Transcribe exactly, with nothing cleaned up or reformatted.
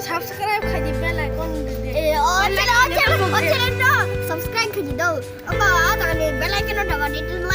Subscribe khai di, bell icon di. Eh, oh, channel, oh, channel, oh, channel no subscribe khai di do. Aba, ada ni bell icon no dapat di, like